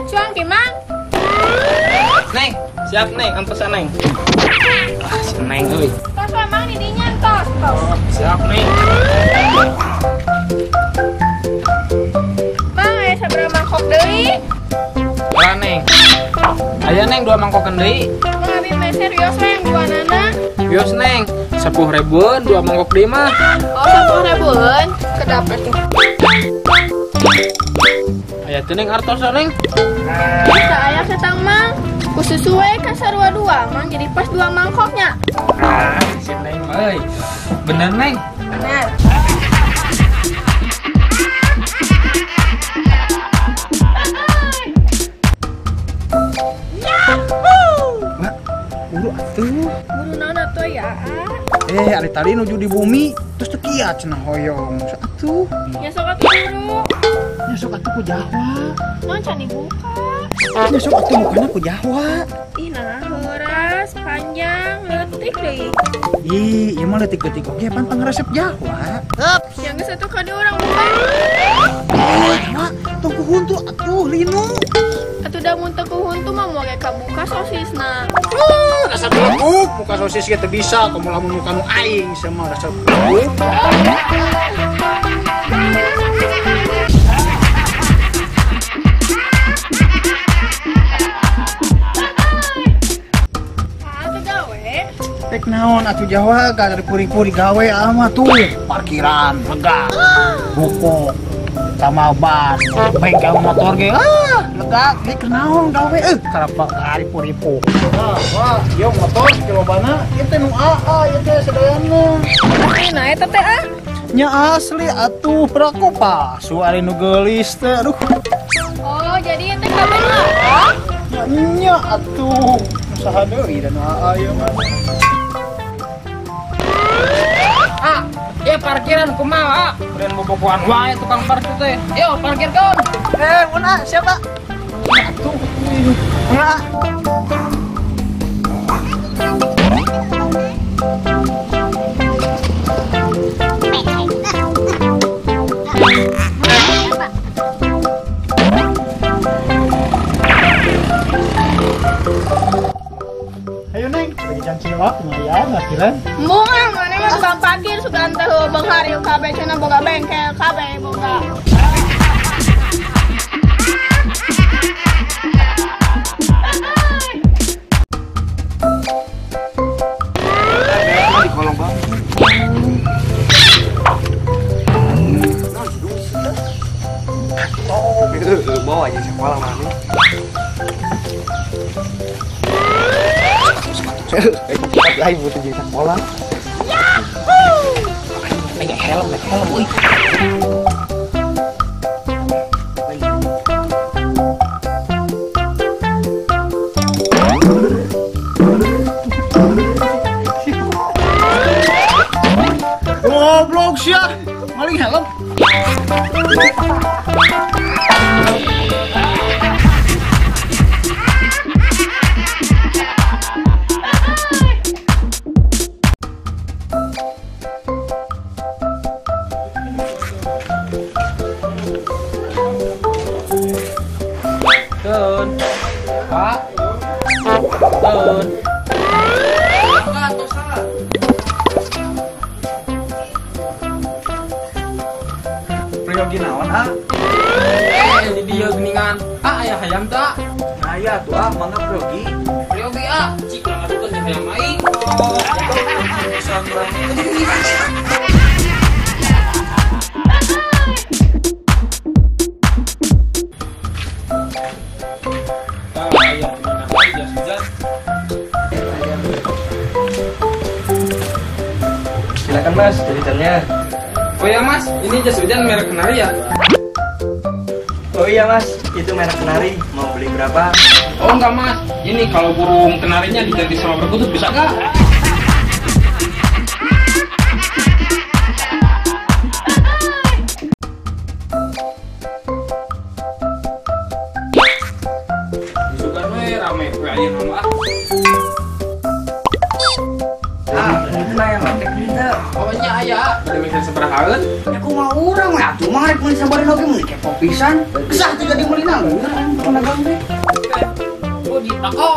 Cuang ki Mang. Neng, siap Neng, antosan Neng. Ah, si Neng euy. Tos we Mang di dinya tos, tos. Oh, siap Neng. Mang aya sabaraha mangkok deui? Wah Neng. Aya Neng 2 mangkokan deui. Mang abi meser wios we yang duanana. Wios Neng, 10 ribuan 2 mangkok deui mah. Oh, 10 ribuan. Kedap tuh. Aya teu Neng artos Neng. Bisa aya ketang Mang. Ku susu we ka sarua 2 Mang jadi pas 2 mangkoknya. Ah, si Neng euy. Bener Neng? Bener. Mak, buru atuh. Buru naon atuh ya? Ari tadi nuju di bumi, terus teu kieu cenah hoyong. Sok atuh. Nya sok atuh buru. Nya sok atuh ku Jawa. Naon can dibuka? Nya sok atuh mukana ku Jawa. Ih, nah heuras panjang leutik deui. Ih, ieu mah leutik-leutik oge pan pangaresep Jawa. Hup, yang geus atuh ka dieu urang buka. Jawa, tong ku huntu atuh linu. Atuh da mun teu ku huntu mah moal ge kabuka sosisna. Dasar belekuk, muka sosis ge teu bisa, komo lamun muka nu aing sama dasar belekuk. Atuh gawe. Rek naon atuh Jawa ka dari puri-puri gawe ama tuh parkiran lega. Buko sama ban, bengkel motor ge ah lega ge naon gawe karapa kari-puripu. Wah, ieu motor kilobana ieu teh nu AA ieu teh sadayana. Nah eta teh ah. Nya asli atuh peraku palsu ari nu geulis teh aduh. Oh, jadi ieu teh kabeh nu AA? Nya nya atuh. Saha deui da nu AA ieu mah. Ah, ieu parkiran kumaha? Keren bobogohan wae tukang parkir teh. Yo parkirkeun. Mun ah siapa? Atuh. Enggak. Ayo Neng, lagi jam cilok lumayan parkiran. Embung ah, mana mah tukang parkir sugan teh beunghar ieu kabeh cenah boga bengkel kabeh boga. Di kolong bang. Oh, itu bawa aja sekolah mana? Lain butuh jadi sekolah. Yahoo! Pakai helm, euy. Goblok sia, maling helm. Turun. Pak. Turun. Priyogi naon ah? Di dieu geuningan. Ah aya hayam tak? Aya tuh ah, mangga priyogi. Priyogi ah, cik urang ngadukeun jeung hayam aing. Silakan Mas, jajannya. Oh iya Mas, ini jas hujan merek Kenari ya? Oh iya Mas, itu merek Kenari. Mau beli berapa? Oh enggak Mas, ini kalau burung kenarinya diganti sama perkutut bisa nggak? Disukan we rame we ayeuna mah. Ah, itu yang lecek minta. Oh nya aya, bade meuli sabarahaeun? Ya kumaha urang we atuh mah rek meuli sabaraha oge meuli kepo pisan. Kesah teu jadi meulina geus tukang dagang teh. Oh, ditako.